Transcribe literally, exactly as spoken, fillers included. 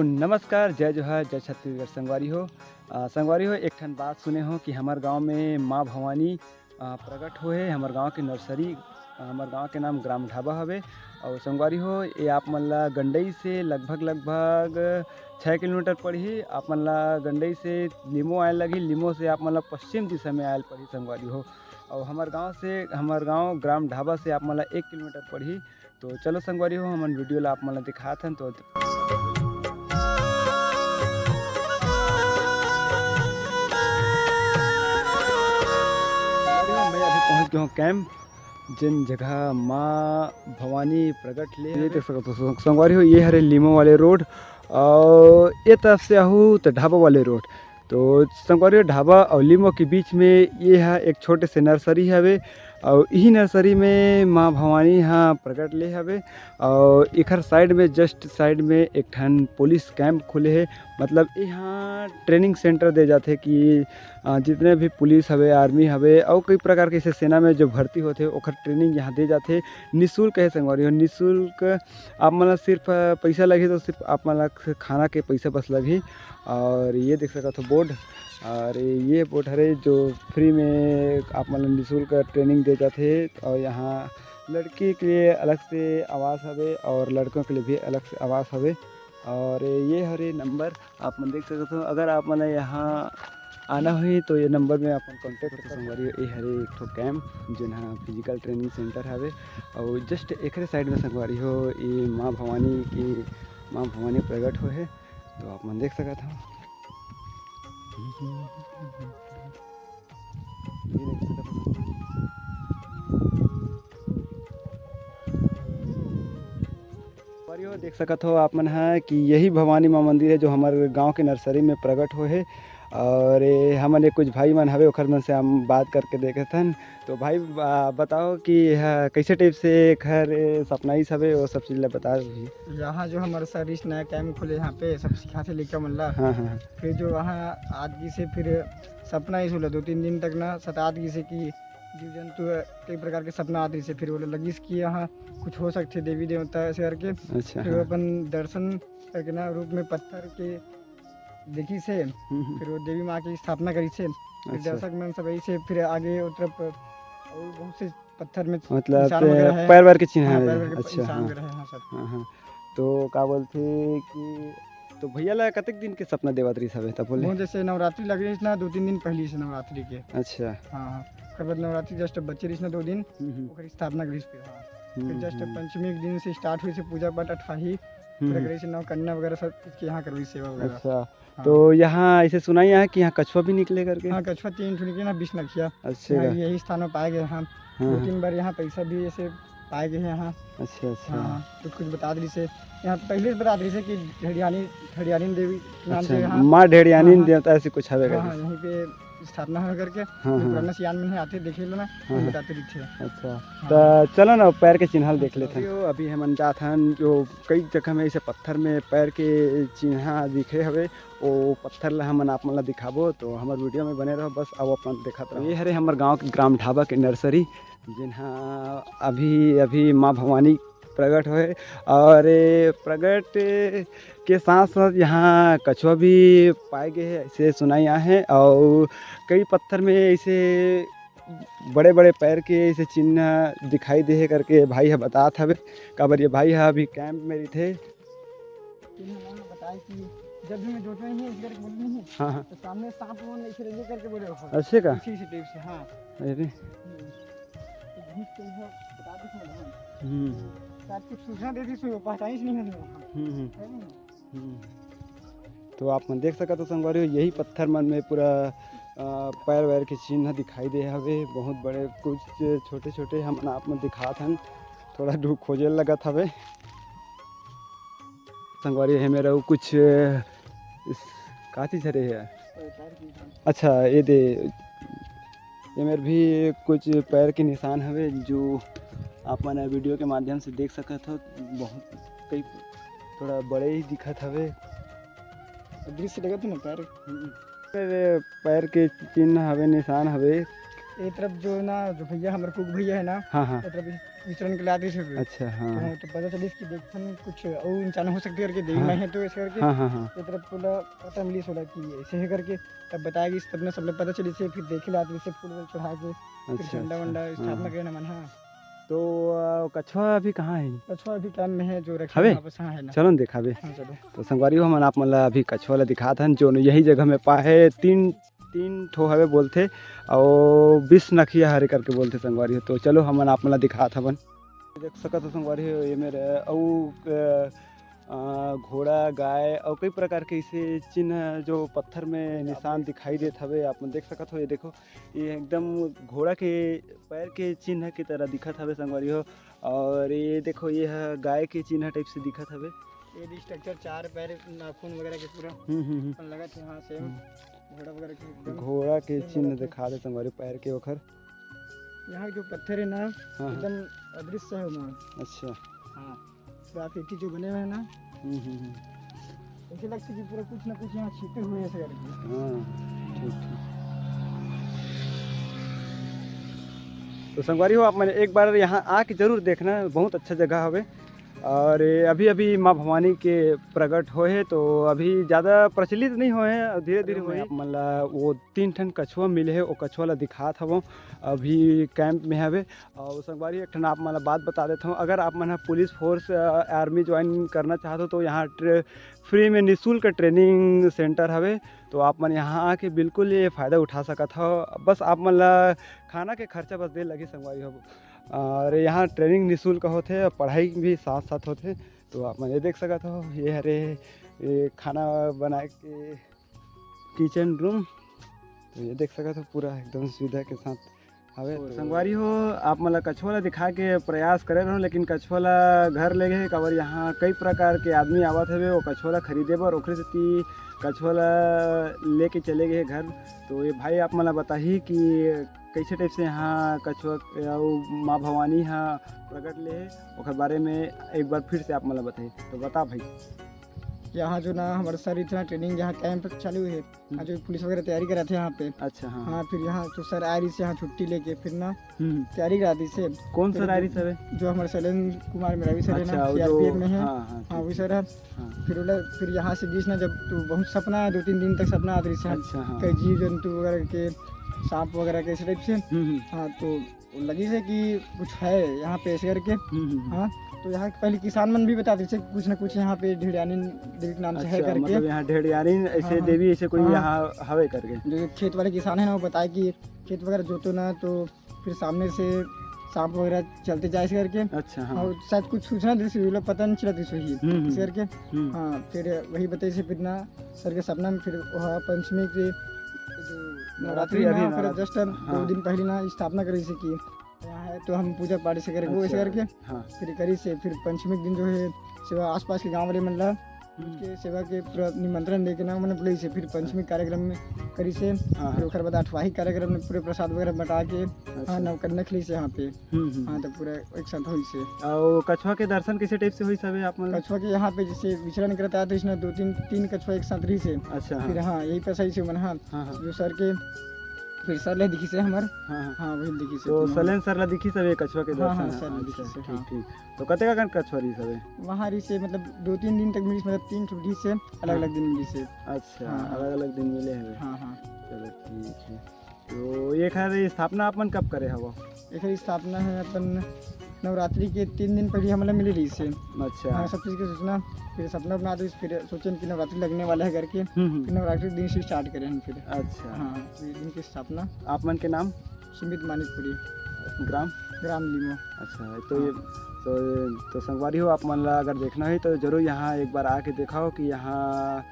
नमस्कार, जय जोहार, जय छत्तीसगढ़ संगवारी हो। अ, संगवारी हो, एक ठन बात सुने हो कि हमर गांव में माँ भवानी, अ, प्रगट होए हे। हमर गांव के नर्सरी, अ, हमर गांव के नाम ग्राम ढाबा हवे। अउ संगवारी हो, ये आप मन ला गंडई से लगभग, लगभग छः किलोमीटर पड़ही। आप मन ला गंडई से लीमो आए लगही, लीमो से आप मन ला पश्चिम दिशा में आए ल पड़ही संगवारी हो। अउ हमर गांव से, हमर गांव ग्राम ढाबा से आप मन ला एक किलोमीटर पड़ही। तो चलो संगवारी हो, हमन वीडियो ला आप मन ला दिखात हन। तो मैं अभी पहुंच गया हूँ कैंप, जिन जगह माँ भवानी प्रगट ले। ये देख सकत हो संगवारी हो, ये हरे लीमो वाले रोड, और ये तरफ से आहू तो ढाबा वाले रोड। तो संगवारी हो, ढाबा और लीमो के बीच में ये हा एक छोटे से नर्सरी हवे, और इही नर्सरी में माँ भवानी हा प्रगट ले हवे, और एखर साइड में, जस्ट साइड में एक ठन पुलिस कैंप खुले हे। मतलब यहाँ ट्रेनिंग सेंटर दे जाथे कि, अ, जितने भी पुलिस हवे, आर्मी हवे, और कई प्रकार के ऐसे सेना में जो भर्ती होथे, ओखर ट्रेनिंग यहाँ दे जाथे। निःशुल्क हे संगवारी हो, निःशुल्क। आप मन ला सिर्फ, अ, पैसा लगही तो सिर्फ आप मन ला ख-, खाना के पैसा बस लगही। और ये देख सकत हो बोर्ड, और ये बोर्ड हरे जो फ्री में आप मन ला निःशुल्क ट्रेनिंग दे जाथे। और यहाँ लड़की के लिए अलग से आवास हवे और लड़कों के लिए भी अलग से आवास हवे। और ये हरे नंबर आप मन देख सकत हो, अगर आप मन ला यहाँ आना होही तो ये नंबर में आप मन कॉन्टैक्ट कर सकत हो। संगवारी हो, ये हरे एक ठो कैंप, जेन ह फिजिकल ट्रेनिंग सेंटर हवे, और जस्ट एकरे साइड में संगवारी हो, ये माँ भवानी की, माँ भवानी प्रगट होए हे, तो आप मन देख सकत हो। ये देख सकत हो। संगवारी हो, देख सकत हो आप मन ह कि यही भवानी माँ मंदिर हे, जो हमर गांव के नर्सरी में प्रगट होए हे। और ये हमन एक कुछ भाई मन हवे, ओखर मन से हम बात करके देखत हन। तो भाई, बा-, बताओ कि यह कैसे टाइप से घर, ए, सपना इस हवे, वो सब चीज ला बता दो। यहाँ जो हमर सर इस नया कैंप खोले, यहाँ पे सब सिखाथे लइका मन ला। हाँ, हाँ, हाँ। फिर जो वहाँ आदमी से फिर सपना इस होला दो तीन दिन तक ना सतात गिसे कि जीव जंतु कई प्रकार के सपना आत रहिसे। फिर ओला लगिस कि यहाँ कुछ हो सकथे देवी देवता ऐसे करके। अच्छा, फिर हाँ। अपन दर्शन करके ना रूप में पत्थर के देखिस हे। हम्म, हम्म। फिर वो देवी माँ की स्थापना करिस हे। फिर अच्छा। दर्शक मन सब ऐसे फिर आगे वो तरफ और बहुत से पत्थर में मतलब निशान वगैरह है। पैर वैर के चिन्ह हाँ, है। पैर वगैरह के अच्छा, निशान हाँ। वगैरह है, हाँ, सब। हाँ, हाँ। तो का बोलथे कि तो भैया ला कतेक दिन के सपना देवत रहिस हवे, त बोले? वो जैसे नवरात्रि लग रही ना, दो तीन दिन पहले से नवरात्रि के। अच्छा। हाँ, हाँ। ओकर बाद नवरात्रि just बचे रहिस ना दो दिन, हम्म, हम्म। ओकर स्थापना करिस फिर, हाँ। फिर हम्म, just हम्म। पंचमी के दिन से start हुई से पूजा पाठ अठवाही, हम्म, पूरा हम्म। करे से नौ कन्या वगैरह सब चीज के यहाँ करवाई सेवा वगैरह। अच्छा। हाँ। तो यहाँ ऐसे सुनाई है कि यहाँ कछुआ भी निकले करके? हाँ, कछुआ तीन ठो निकले ना, बिसनखिया। अच्छा। यहाँ यही स्थान में पाए गए हम। हाँ, दो हाँ। तीन बार यहाँ पैसा भी ऐसे पाए गए हैं यहाँ। अच्छा, अच्छा। हाँ, कुछ, कुछ बता दे से, यहाँ पहले से बता दे से कि ढेड़ियानी, ढेड़ियानी देवी के नाम अच्छा, से यहाँ। माँ ढेड़ियानी हाँ, हाँ। देवता ऐसे कुछ हवे हाँ, करके। हाँ, यहीं पे स्थापना हो करके, हाँ, जो हाँ। पुराना सियान मन है आते देखे लो ना, हाँ, वो हाँ। बताते रहिथे। अच्छा, हाँ। तो चलो ना पैर के चिन्ह देख लेते हैं। अभी हमन जात हन, जो कई जगह में ऐसे पत्थर में पैर के चिन्ह दिखे हवे, ओ पत्थर ला हमन आप मन ला दिखाबो, तो हमर वीडियो में बने रहो बस। अब अपन देखत रहो, ये हरे हमर गांव के ग्राम ढाबा के नर्सरी, जेन ह अभी, अभी माँ भवानी प्रगट होए, और ये प्रगट के साथ साथ यहाँ कछुआ भी पाए गए हे, ऐसे सुनाई आहे। और कई पत्थर में ऐसे बड़े-बड़े पैर के ऐसे चिन्ह दिखाई दे हे करके भाई ह बतात हवे, काबर ये भाई ह अभी कैंप में रहिथे। चिन्ह ना बताए कि जब भी मैं जोत में नहीं, इस करके बोलूँ नहीं, हाँ, हाँ। तो सामने सांप वो नहीं, फिर ये करके बोले रहो। ऐसे का? इसी, इसी टाइप से, हाँ। अरे। हम्म। तो घूस के इधर बता दो ना, हाँ। हम्म। शायद कुछ सूचना दे दी, सो पहचानी से नहीं होने वाला। हम्म, हम्म। है नहीं? हम्म। तो आप मन देख सकत हो संगवारी हो, यही पत्थर मन में पूरा, अ, पैर वैर के चिन्ह दिखाई दे हवे। बहुत बड़े, कुछ छोटे-छोटे हमन आप मन दिखात हन, थोड़ा डू खोजे लगत हवे। संगवारी, हे मेरा वो कुछ, अ, इस, का चीज हरे हे? अच्छा, ये दे, ये मेर भी कुछ पैर के निशान हवे, जो आप मन वीडियो के माध्यम से देख सकत हो। बहुत कई थोड़ा बड़े ही दिखत हवे। दृश्य देखत हो ना पैर? हम्म। मेरे पैर के चिन्ह हवे, ये तरफ जो ना, जो भैया, हमारे कुक भैया है ना, हाँ, हाँ। ये तरफ विचरण के लाते थे। अच्छा, हाँ। तो, तो पता चलिस कि देखथन कुछ अउ इंसान हो सकथे करके, देवी हाँ। माई है तो ऐसे करके हाँ, हाँ, हाँ। ये तरफ पूरा पता मिलिस ओला कि ऐसे है करके। तब बताया कि तब ना सब लोग पता चलिस, फिर देखे लाते से फूल वूल चढ़ा के, फिर अच्छा, झंडा अच्छा। वंडा स्थापना हाँ। करे ना मन, हाँ। तो, अ, कछुआ अभी कहाँ है? कछुआ अभी कैंप में है, जो रखे हवे? हैं वापस, हाँ, है ना। चलो न देखाबे। हाँ, चलो। तो संगवारी हो, हमन आप मन ला अभी कछुआ ला दिखात हन, जो यही जगह में पा है, तीन, तीन ठो हवे बोलथे, अउ बीस नखिया हरे करके बोलथे संगवारी हो। तो चलो, हमन आप मन ला दिखात हवन। देख सकत हो संगवारी हो, ये मेरे अउ, अ, अ, घोड़ा, गाय अउ कई प्रकार के ऐसे चिन्ह जो पत्थर में निशान दिखाई देत हवे, आप मन देख सकत हो। ये देखो, ये एकदम घोड़ा के पैर के चिन्ह की तरह दिखत हवे संगवारी हो। और ये देखो, ये ह गाय के चिन्ह टाइप से दिखत हवे। ये भी स्ट्रक्चर, चार पैर, नाखून वगैरह के पूरा हम्म, हम्म, हम्म। अपन लगत है, हाँ, सेम हम्म। घोड़ा वगैरह के एकदम घोड़ा के सेम चिन्ह लगत है। दिखा दे संगवारी, पैर के ओखर। यहाँ जो पत्थर है ना, हाँ, हाँ। एकदम अदृश्य है वहाँ। अच्छा। हाँ, ग्राफिटी जो बने हुए हैं ना, हम्म, हम्म, हम्म। ऐसे लगता है कि पूरा कुछ ना कुछ यहाँ छिपे हुए हैं ऐसे करके। हाँ, ठीक, ठीक। तो संगवारी हो, आप मन एक बार यहाँ आके जरूर देखना, बहुत अच्छा जगह हवे। और ये अभी-अभी माँ भवानी के प्रगट होए हे, तो अभी ज़्यादा प्रचलित नहीं होए हे, धीरे-धीरे होए। आप मन ला वो तीन ठन कछुआ मिले हे, वो कछुआ ला दिखात हवं, अभी कैंप में हवे। और संगवारी, एक ठन आप मन ला बात बता देत हवं, अगर आप मन ह पुलिस फोर्स, अ, आर्मी ज्वाइन करना चाहत हो, तो यहाँ ट्रे-, फ्री में निःशुल्क ट्रेनिंग सेंटर हवे, तो आप मन यहाँ आके बिल्कुल ये फ़ायदा उठा सकत हव। बस आप मन ला खाना के खर्चा बस दे लगही संगवारी हो। और यहाँ ट्रेनिंग निःशुल्क होथे और पढ़ाई भी साथ-साथ होथे। तो आप मन ये देख सकत हो, ये हरे, ये खाना बनाए के किचन रूम। तो ये देख सकत हो, पूरा एकदम सुविधा के साथ हवे। तो संगवारी हो, आप मन ला कछुआ ला दिखाए के प्रयास करे रहूं, लेकिन कछुआ ला घर ले गए, काबर यहाँ कई प्रकार के आदमी आवत हवे, वो कछुआ ला खरीदे बर, ओखरे सेती कछुआ ला लेके चले गए घर। तो ये भाई आप मन ला बताही कि कैसे टाइप से यहाँ कछुआ अउ माँ भवानी हा प्रगट ले हे, ओकर बारे में एक बार फिर से आप मन ला बताही। तो बता भाई। यहाँ जो ना हमारे सर इतना ट्रेनिंग, यहाँ कैंप चालू है, हम्म। आज जो पुलिस वगैरह तैयारी कराथे यहाँ पे। अच्छा, हाँ। हाँ, फिर यहाँ तो सर आ रही से यहाँ छुट्टी लेके, फिर ना हम्म। तैयारी करा दी से। कौन फिर सर आ रही सर? जो हमारे शैलेंद्र कुमार मेरावी सर है ना, अच्छा, वो जो सीआरपीएफ में है। हाँ, हाँ, हाँ, ठीक, वही सर है। हाँ। फिर बोला, फिर यहाँ से गीस ना जब तो बहुत सपना है, दो तीन दिन तक सपना आत रही से। अच्छा, हाँ। कई जीव जंतु वगैरह के, सांप वगैरह के, इस टाइप से। हम्म, हम्म। हाँ, तो लगी से कि कुछ है यहाँ पे ऐसे करके। हम्म, हम्म, हम्म। हाँ, तो यहाँ के पहले किसान मन भी बताते थे कुछ ना कुछ यहाँ पे ढेड़ियानी देवी के नाम से है अच्छा, करके। मतलब यहाँ ढेड़ियानी ऐसे हाँ, हाँ। देवी ऐसे कोई हाँ, हाँ। यहाँ हवे करके। जो खेत वाले किसान है ना, वो बताए कि खेत वगैरह जोतो ना, तो फिर सामने से सांप वगैरह चलते जाए ऐसे करके। अच्छा, हाँ। और शायद कुछ सूचना दी थी, वो लोग पता नहीं चला दी थी हम्म, हम्म। ऐसे करके। हम्म। हाँ, फिर वही बताई से फिर ना सर के सपना में फिर वहाँ पंचमी के जो नवरात्रि नवरात्रि अभी ना, फिर नवरात्रि, just हाँ। दो दिन पहले ना स्थापना करी से की यहाँ है, तो हम पूजा पाठ से करके वो ऐसे अच्छा, करके हाँ। फिर करी से, फिर पंचमी के दिन जो है सेवा आसपास के गांव वाले मन ला हम्म। के सेवा के पूरा निमंत्रण देके ना, मैंने बुलाई से फिर पंचमी कार्यक्रम में करी से, हाँ, फिर हाँ। ओकर बाद अठवाही कार्यक्रम में पूरे प्रसाद वगैरह बटा के, अच्छा। हाँ, नवकन्या खिली से यहाँ पे। हम्म, हम्म। हाँ, तो पूरा एक साथ होई से। और कछुआ के दर्शन कैसे टाइप से होई सबे आप मन? कछुआ के यहाँ पे जैसे विचरण करता है, तो इसने दो तीन, तीन कछुआ एक साथ रही से। अच्छा, फिर हाँ। हाँ, यही पे सही से मन, हाँ, हाँ, हाँ। जो सर के, फिर सर ले दिखी से हमर। हाँ, हाँ। हाँ, वही दिखी से तो तीनों। सलेन सर ला दिखी सबे कछुआ के हाँ, दर्शन हाँ, है। सर ले अच्छा, दिखी से, ठीक, हाँ। ठीक। तो कतेक अकन कछुआ रहिस हवे? वहाँ रहिस हे, मतलब, दो तीन दिन तक मिलिस, मतलब, तीन ठो रहिस हे, अलग-अलग हाँ। दिन मिलिस हे। अच्छा, हाँ, हाँ। अलग-अलग दिन मिले हवे। हाँ, हाँ। चलो, ठीक है। तो एखर स्थापना आप मन कब करे हवो? एखर स्थापना है अपन नवरात्रि के तीन दिन पहले हमला मिले रहिस हे। अच्छा। हाँ, सब चीज़ के सूचना, फिर सपना बना दो, फिर सोचेन कि नवरात्रि लगने वाला है करके, हम्म, हम्म। फिर नवरात्रि के दिन से start करे हम फिर। अच्छा। हाँ, ये दिन की स्थापना। आप मन के नाम? सुमित मानिकपुरी। ग्राम? ग्राम लीमो। अच्छा, तो हाँ। ये, तो, तो संगवारी हो, आप मन ला अगर देखना है तो जरूर यहाँ एक बार आके देखाओ कि यहाँ